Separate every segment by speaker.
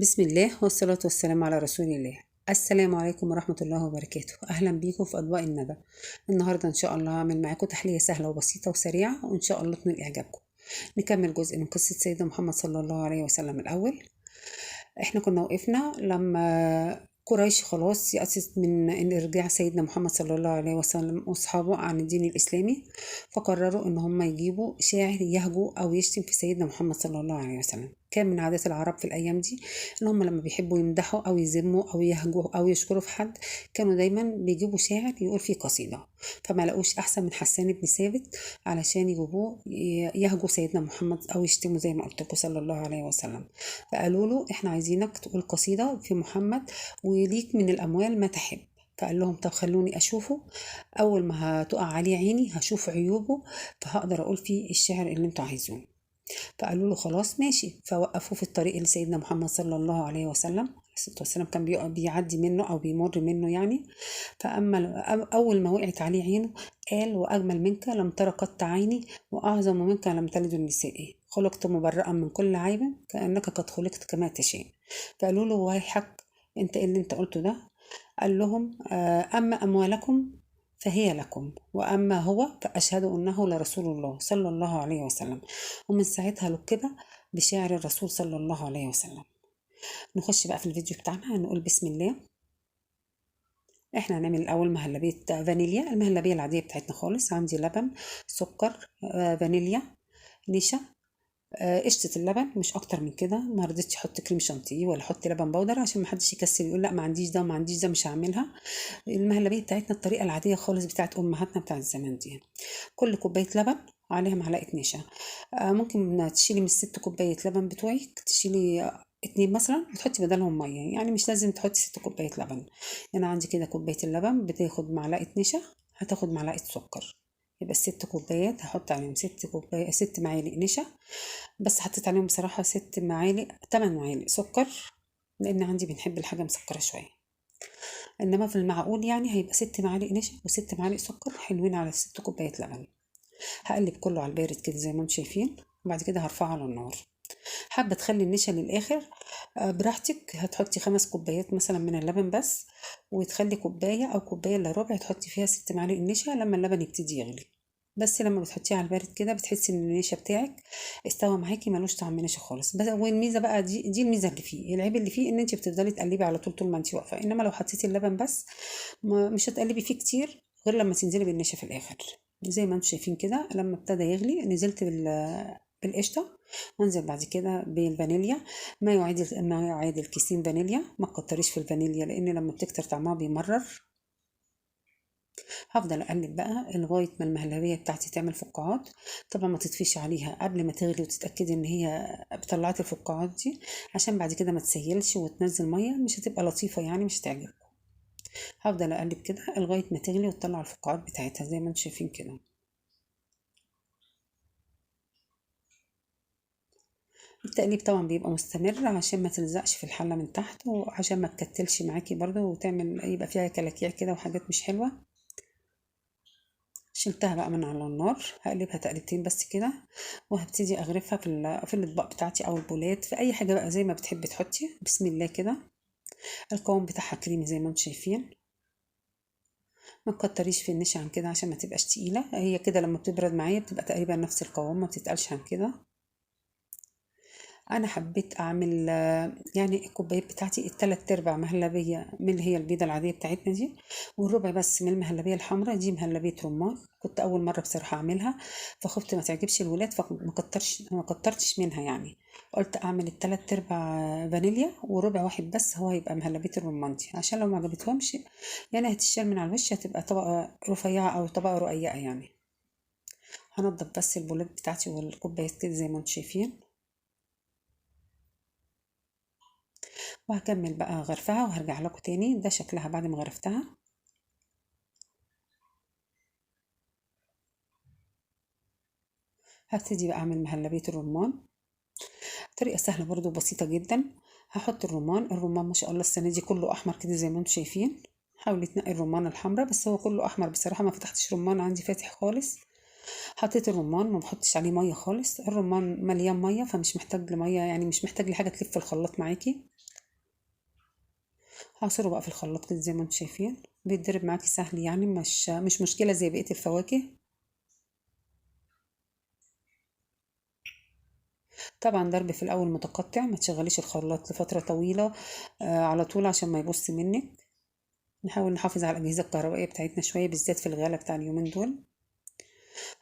Speaker 1: بسم الله والصلاة والسلام على رسول الله. السلام عليكم ورحمة الله وبركاته. أهلا بيكم في أضواء الندى. النهاردة إن شاء الله هعمل معاكم تحلية سهلة وبسيطة وسريعة، وإن شاء الله تنال إعجابكم. نكمل جزء من قصة سيدنا محمد صلى الله عليه وسلم. الأول إحنا كنا وقفنا لما قريش خلاص يأست من إن إرجاع سيدنا محمد صلى الله عليه وسلم وأصحابه عن الدين الإسلامي، فقرروا إن هم يجيبوا شاعر يهجو أو يشتم في سيدنا محمد صلى الله عليه وسلم. كان من عادات العرب في الأيام دي إن هم لما بيحبوا يمدحوا أو يذموا أو يهجوا أو يشكروا في حد، كانوا دايما بيجيبوا شاعر يقول فيه قصيدة، فما لقوش أحسن من حسان بن ثابت علشان يجيبوه يهجوا سيدنا محمد أو يشتموا زي ما قلت لكم صلى الله عليه وسلم. فقالوا له إحنا عايزينك تقول قصيدة في محمد وليك من الأموال ما تحب. فقال لهم طب خلوني أشوفه، أول ما هتقع عليه عيني هشوف عيوبه فهقدر أقول فيه الشعر اللي انتوا عايزينه. فقالوا له خلاص ماشي. فوقفوه في الطريق لسيدنا محمد صلى الله عليه وسلم، الصلاة والسلام كان بيعدي منه أو بيمر منه يعني. فأما أول ما وقعت عليه عينه قال: وأجمل منك لم تر قط عيني، وأعظم منك لم تلد النساء، خلقت مبرأ من كل عيب كأنك قد خلقت كما تشاء. فقالوا له ويحك، أنت إيه اللي أنت قلته ده؟ قال لهم أما أموالكم فهي لكم، وأما هو فأشهد أنه لرسول الله صلى الله عليه وسلم. ومن ساعتها لقب بشاعر الرسول صلى الله عليه وسلم. نخش بقى في الفيديو بتاعنا، هنقول بسم الله. احنا هنعمل الأول مهلبية فانيليا، المهلبية العادية بتاعتنا خالص. عندي لبن، سكر، فانيليا، نشا، قشطة اللبن، مش اكتر من كده. ما رضيتش احط كريم شانتيه ولا احط لبن بودر عشان ما حدش يكسل يقول لا ما عنديش ده وما عنديش ده مش هعملها. المهلبيه بتاعتنا الطريقة العادية خالص بتاعت امهاتنا بتاعت زمان دي. كل كوباية لبن عليها معلقه نشا. ممكن تشيلي من 6 كوباية لبن بتوعك تشيلي 2 مثلا وتحطي بدلهم مية، يعني مش لازم تحطي 6 كوباية لبن. انا عندي كده كوباية اللبن بتاخد معلقه نشا، هتاخد معلقه سكر، يبقى 6 كوبايات هحط عليهم 6 معالق نشا. بس حطيت عليهم بصراحة 6 معالق 8 معالق سكر، لأن عندي بنحب الحاجة مسكرة شوية. إنما في المعقول يعني هيبقى 6 معالق نشا و6 معالق سكر، حلوين على 6 كوبايات لبن. هقلب كله على البارد كده زي ما انتم شايفين، وبعد كده هرفعه على النار. حابة تخلي النشا للآخر براحتك، هتحطي 5 كوبايات مثلا من اللبن بس، وتخلي كوباية أو كوباية إلا ربع تحطي فيها 6 معالق النشا لما اللبن يبتدي يغلي. بس لما بتحطيه على البارد كده بتحسي ان النشا بتاعك استوى معاكي، ملوش طعم نشا خالص. بس والميزة بقى دي الميزة اللي فيه، العيب اللي فيه ان انت بتفضلي تقلبي على طول طول ما انت واقفة. انما لو حطيتي اللبن بس مش هتقلبي فيه كتير غير لما تنزلي بالنشا في الاخر. زي ما انتم شايفين كده لما ابتدى يغلي نزلت بالقشطه، وانزل بعد كده بالفانيليا، ما يعادل كيسين فانيليا. ما تكتريش في الفانيليا لان لما بتكتر طعمها بيمرر. هفضل اقلب بقى لغاية ما المهلبيه بتاعتي تعمل فقاعات. طبعا ما تطفيش عليها قبل ما تغلي وتتاكدي ان هي طلعت الفقاعات دي، عشان بعد كده ما تسيلش وتنزل مية، مش هتبقى لطيفة يعني، مش هتعجبكم. هفضل اقلب كده لغاية ما تغلي وتطلع الفقاعات بتاعتها زي ما انتم شايفين كده. التقليب طبعا بيبقى مستمر عشان ما تلزقش في الحلة من تحت، وعشان ما تكتلش معاكي برضو وتعمل يبقى فيها كلاكيع كده وحاجات مش حلوة. شلتها بقى من على النار، هقلبها تقلبتين بس كده، وهبتدي اغرفها في الاطباق بتاعتي او البولات، في اي حاجة بقى زي ما بتحبي تحطي. بسم الله كده. القوام بتاعها كريمي زي ما انتم شايفين. ما تكتريش في النشا عن كده عشان ما تبقاش تقيلة، هي كده لما بتبرد معايا بتبقى تقريبا نفس القوام، ما بتتقلش عن كده. انا حبيت اعمل يعني الكوبايات بتاعتي التلات ارباع مهلبية من اللي هي البيضة العادية بتاعتنا دي، والربع بس من المهلبيه الحمراء دي، مهلبية رمان. كنت اول مرة بصراحة اعملها، فخفت ما تعجبش الولاد فما كترتش منها يعني. قلت اعمل التلات ارباع فانيليا وربع واحد بس هو هيبقى مهلبية الرمان دي، عشان لو ما عجبتهمش يعني هتشال من على الوش، هتبقى طبقه رفيعة او طبقه رقيقه يعني. هنضف بس البولات بتاعتي والكوبايات كده زي ما انتم شايفين، وهكمل بقى غرفها وهرجع لكم تاني. ده شكلها بعد ما غرفتها. هبتدي بقى اعمل مهلبية الرمان. طريقة سهلة برضو وبسيطة جدا. هحط الرمان، الرمان ما شاء الله السنة دي كله احمر كده زي ما انتم شايفين. حاولي تنقي الرمان الحمراء، بس هو كله احمر بصراحة، ما فتحتش رمان عندي فاتح خالص. حطيت الرمان، ما بحطش عليه مية خالص، الرمان مليان مية فمش محتاج لمية يعني، مش محتاج لحاجة تلف الخلاط معاكي. هعصره بقى في الخلاط كده زي ما انتم شايفين، بيتضرب معاكي سهل يعني، مش مشكلة زي بقية الفواكه. طبعا ضرب في الاول متقطع، ما تشغليش الخلاط لفترة طويلة على طول عشان ما يبص منك. نحاول نحافظ على الاجهزة الكهربائية بتاعتنا شوية، بالذات في الغلا بتاع اليومين دول.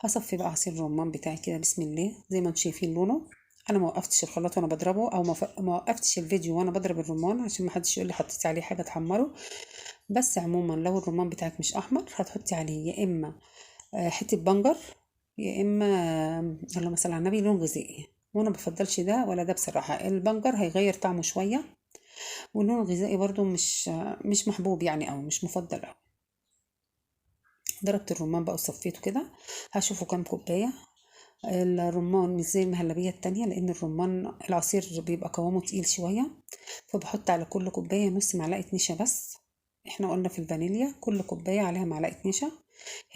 Speaker 1: هصفي بقى عصير الرمان بتاعي كده بسم الله. زي ما انتم شايفين لونه، انا ما وقفتش الخلاط وانا بضربه، او ما وقفتش الفيديو وانا بضرب الرمان عشان ما حدش يقول لي حطيتي عليه حاجة تحمره. بس عموما لو الرمان بتاعك مش احمر هتحطي عليه يا اما حتة بنجر، يا اما اللهم صل على النبي لون غذائي، وانا ما بفضلش ده ولا ده بصراحة. البنجر هيغير طعمه شوية، واللون الغذائي برضو مش محبوب يعني، او مش مفضل أوي. ضربت الرمان بقى وصفيته كده. هشوفه كام كوباية. الرمان مش زي المهلبية التانية، لأن الرمان العصير بيبقى قوامه تقيل شوية، فبحط على كل كوباية نص معلقة نشا بس. احنا قلنا في الفانيليا كل كوباية عليها معلقة نشا،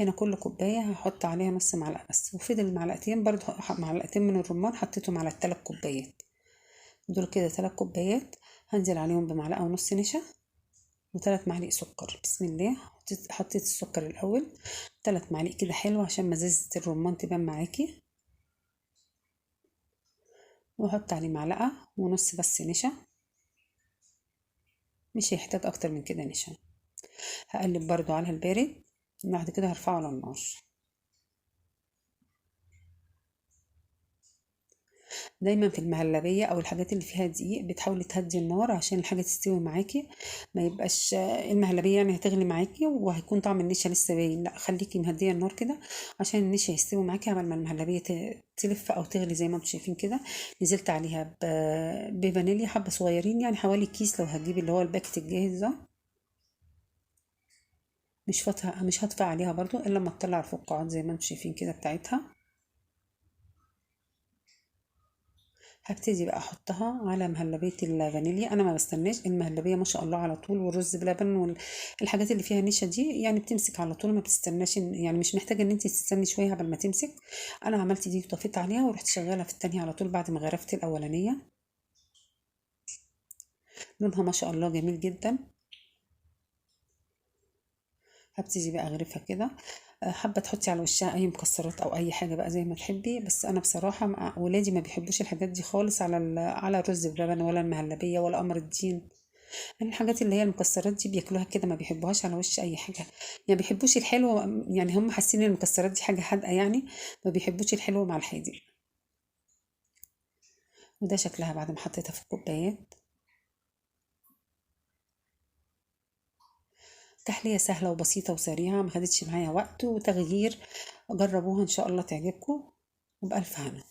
Speaker 1: هنا كل كوباية هحط عليها نص معلقة بس. وفضل معلقتين برضو، معلقتين من الرمان حطيتهم على التلات كوبايات دول كده. 3 كوبايات هنزل عليهم بمعلقة ونص نشا وتلات معالق سكر. بسم الله. حطيت السكر الأول 3 معالق كده حلو عشان مزازة الرمان تبان معاكي، واحط عليه معلقة ونص بس نشا، مش هيحتاج اكتر من كده نشا. هقلب برضو على البارد، بعد كده هرفعه على النار. دايما في المهلبية او الحاجات اللي فيها دقيق بتحاولي تهدي النار عشان الحاجة تستوي معاكي، ما يبقاش المهلبية هتغلي معاكي وهيكون طعم النشا لسه باين. لا، خليكي مهدية النار كده عشان النشا يستوي معاكي قبل ما المهلبية تلف او تغلي. زي ما انتم شايفين كده نزلت عليها بفانيليا حبة صغيرين، يعني حوالي كيس لو هتجيبي اللي هو الباكت الجاهز ده. مش هطفي عليها برضو الا لما تطلع الفقاعات زي ما انتم شايفين كده بتاعتها. هبتدي بقى احطها على مهلبية الفانيليا. انا ما بستناش المهلبية ما شاء الله على طول، والرز بلبن والحاجات اللي فيها نشا دي بتمسك على طول، ما بتستناش، مش محتاجة ان انت تستني شوية قبل ما تمسك. انا عملت دي وطفيت عليها ورحت شغالة في التانية على طول بعد ما غرفت الاولانية. لونها ما شاء الله جميل جدا. هبتدي بقى اغرفها كده. حابة تحطي على وشها اي مكسرات او اي حاجة بقى زي ما تحبي، بس انا بصراحة مع ولادي ما بيحبوش الحاجات دي خالص على الرز بلبن ولا المهلبيه ولا قمر الدين. الحاجات اللي هي المكسرات دي بياكلوها كده، ما بيحبوهاش على وش اي حاجة، ما بيحبوش الحلو، هم حاسين ان المكسرات دي حاجة حادقه، ما بيحبوش الحلو مع الحادق. وده شكلها بعد ما حطيتها في الكوبايات. تحلية سهلة وبسيطة وسريعة، ما خدتش معايا وقت وتغيير. جربوها إن شاء الله تعجبكم، وبألف هنا.